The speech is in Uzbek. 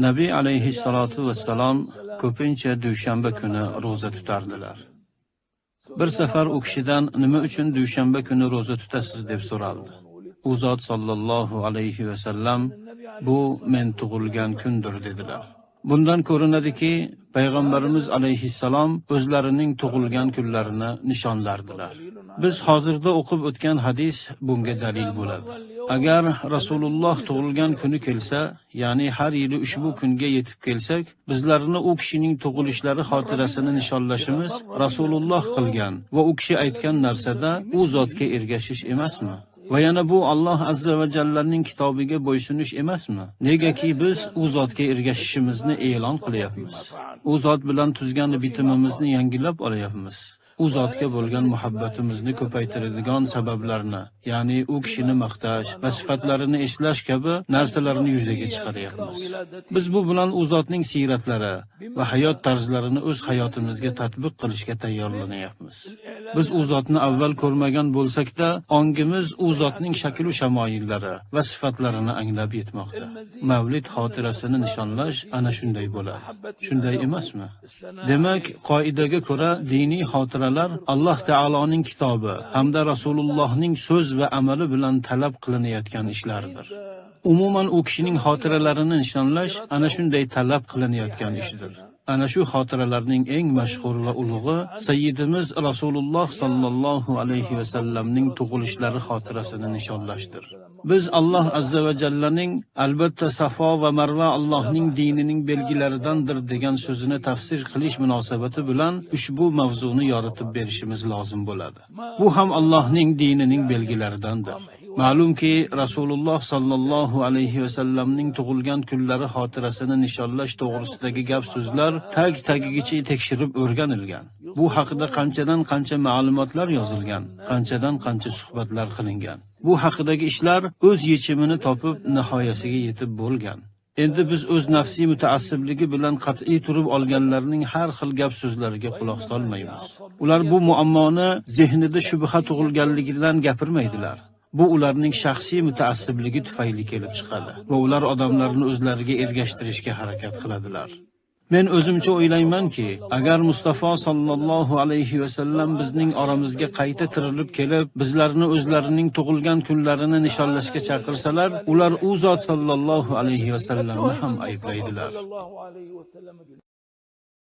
Nabiy alayhissalotu vassalom ko'pincha dushanba kuni ro'za tutardilar. Bir safar u kishidan nima uchun dushanba kuni ro'za tutasiz deb so'raldi. U zot sallallohu alayhi va sallam, bu men tug'ilgan kundir dedilar. Bundan ko'rinadiki, payg'ambarimiz alayhissalom o'zlarining tug'ilgan kunlarini nishonlardilar. Biz hozirda o'qib o'tgan hadis bunga dalil bo'ladi. Agar Rasululloh tug'ilgan kuni kelsa, ya'ni har yili ushbu kunga yetib kelsak, bizlarni u kishining tug'ilishlari xotirasini nishonlashimiz Rasululloh qilgan va u kishi aytgan narsada u zotga ergashish emasmi? Va yana bu Alloh azza va jallaning kitobiga bo'ysunish emasmi? Negaki biz u zotga ergashishimizni e'lon qilyapmiz. U zot bilan tuzgan bitimimizni yangilab olyapmiz. U zotga bo'lgan muhabbatimizni ko'paytiradigan sabablarni, ya'ni u kishini maqtash va sifatlarini eslash kabi narsalarni yuzaga chiqaryapmiz. Biz bu bilan u zotning siyratlari va hayot tarzlarini o'z hayotimizga tatbiq qilishga tayyorlanyapmiz. Biz u zotni avval ko'rmagan bo'lsak-da, ongimiz u zotning shakl va shamoyillari va sifatlarini anglab yetmoqda. Mavlid xotirasini nishonlash ana shunday bo'ladi. Shunday emasmi? Demak, qoidaga ko'ra diniy xotiralar Alloh taoloning kitobi hamda Rasulullohning so'z va amali bilan talab qilinayotgan ishlardir. Umuman u kishining xotiralarini nishonlash ana shunday talab qilinayotgan ishdir. Ana shu xotiralarning eng mashhur va ulug'i Sayyidimiz Rasululloh sallallohu alayhi va sallamning tug'ilishlari xotirasini nishonlashdir. Biz Alloh azza va jallaning albatta Safo va Marva Allohning dinining belgilaridandir degan so'zini tafsir qilish munosabati bilan ushbu mavzuni yoritib berishimiz lozim bo'ladi. Bu ham Allohning dinining belgilaridandir. Ma'lumki, Rasululloh sallallohu alayhi va sallamning tug'ilgan kunlari xotirasini nishonlash to'g'risidagi gap-so'zlar tag-tagigacha tekshirib o'rganilgan. Bu haqida qanchadan qancha ma'lumotlar yozilgan, qanchadan qancha suhbatlar qilingan. Bu haqidagi ishlar o'z yechimini topib, nihoyasiga yetib bo'lgan. Endi biz o'z nafsiy mutaassibligi bilan qat'iy turib olganlarning har xil gap-so'zlariga quloq solmaymiz. Ular bu muammoni zehnida shubha tug'ilganligidan gapirmaydilar. Bu ularning shaxsiy mutaassibligi tufayli kelib chiqadi va ular odamlarni o'zlariga ergashtirishga harakat qiladilar. Men o'zimcha o'ylaymanki, agar Mustafa sallallohu alayhi va sallam bizning oramizga qayta tirilib kelib, bizlarni o'zlarining tug'ilgan kunlarini nishonlashga chaqirsalar, ular u zot sallallohu alayhi va sallamni ham ayblaydilar.